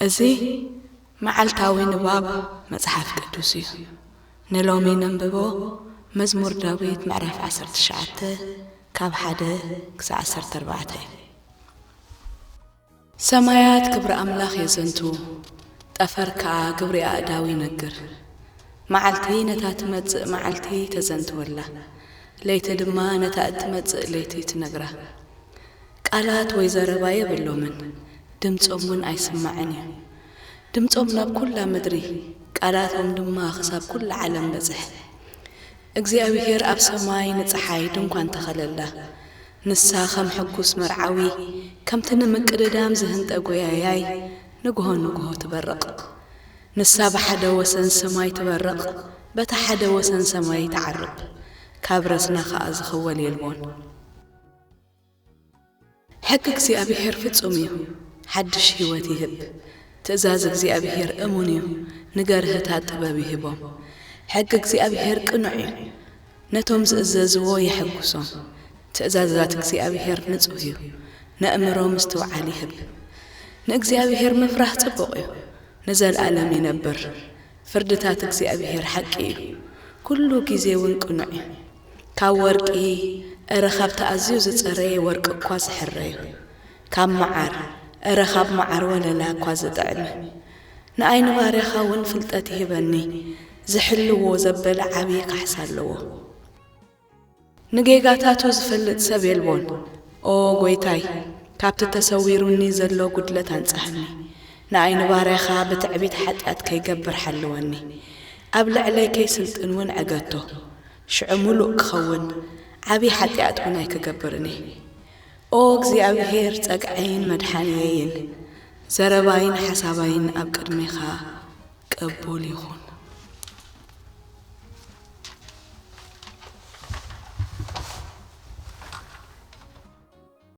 እዚ መዓልታዊ ንባብ መጽሓፍ ቅዱስ እዩ። ንሎሚ ነንብቦ መዝሙር ዳዊት ምዕራፍ ዓሰርተ ትሽዓተ ካብ ሓደ ክሳዕ ዓሰርተ ኣርባዕተ እዩ። ሰማያት ክብሪ ኣምላኽ የዘንቱ፣ ጠፈር ከኣ ግብሪ ኣእዳው ይነግር። መዓልቲ ነታ ትመጽእ መዓልቲ ተዘንትወላ፣ ለይቲ ድማ ነታ እትመጽእ ለይቲ ትነግራ። ቃላት ወይ ዘረባ የብሎምን፣ ድምጾም እውን ኣይስማዕን እዩ። ድምጾም ናብ ኩላ ምድሪ፣ ቃላቶም ድማ ክሳብ ኩላ ዓለም በጽሐ። እግዚኣብሄር ኣብ ሰማይ ንጸሓይ ድንኳን ተኸለላ። ንሳ ከም ሕጉስ መርዓዊ፣ ከምቲ ንምቅድዳም ዝህንጠ ጎያያይ ንግሆ ንግሆ ትበርቕ። ንሳ ብሓደ ወሰን ሰማይ ትበርቕ፣ በታ ሓደ ወሰን ሰማይ ትዓርብ፣ ካብ ረስና ኸኣ ዝኽወል የልቦን። ሕጊ እግዚኣብሄር ፍጹም እዩ፣ ሓድሽ ህይወት ይህብ። ትእዛዝ እግዚኣብሄር እሙን እዩ፣ ንገርህታት ጥበብ ይህቦም። ሕጊ እግዚኣብሄር ቅኑዕ እዩ፣ ነቶም ዝእዘዝዎ የሐጉሶም። ትእዛዛት እግዚኣብሄር ንጹህ እዩ፣ ነእምሮ ምስትውዓል ይህብ። ንእግዚኣብሄር ምፍራህ ጽቡቕ እዩ፣ ንዘለኣለም ይነብር። ፍርድታት እግዚኣብሄር ሓቂ እዩ፣ ኩሉ ግዜ እውን ቅኑዕ እዩ። ካብ ወርቂ፣ እረ ካብቲ ኣዝዩ ዝጸረየ ወርቂ እኳ ዝሕረ እዩ። ካብ መዓር፣ እረ ካብ መዓር ወለላ እኳ ዝጥዕም እዩ። ንኣይ ንባርያኻ እውን ፍልጠት ይህበኒ፣ ዝሕልዎ ዘበለ ዓብዪ ካሕሳ ኣለዎ። ንጌጋታቱ ዝፈልጥ ሰብ የልቦን። ኦ ጐይታይ፣ ካብቲ ተሰዊሩኒ ዘሎ ጉድለት ኣንጽሃኒ። ንኣይ ንባርያኻ ብትዕቢት ሓጢኣት ከይገብር ሓልወኒ። ኣብ ልዕለይ ከይስልጥን እውን ዕገቶ። ሽዑ ምሉእ ክኸውን፣ ዓብዪ ሓጢኣት እውን ኣይክገብርን እየ። ኦ እግዚኣብሄር፣ ጸግዐይን መድሓንየይን፣ ዘረባይን ሓሳባይን ኣብ ቅድሜኻ ቅቡል ይኹን።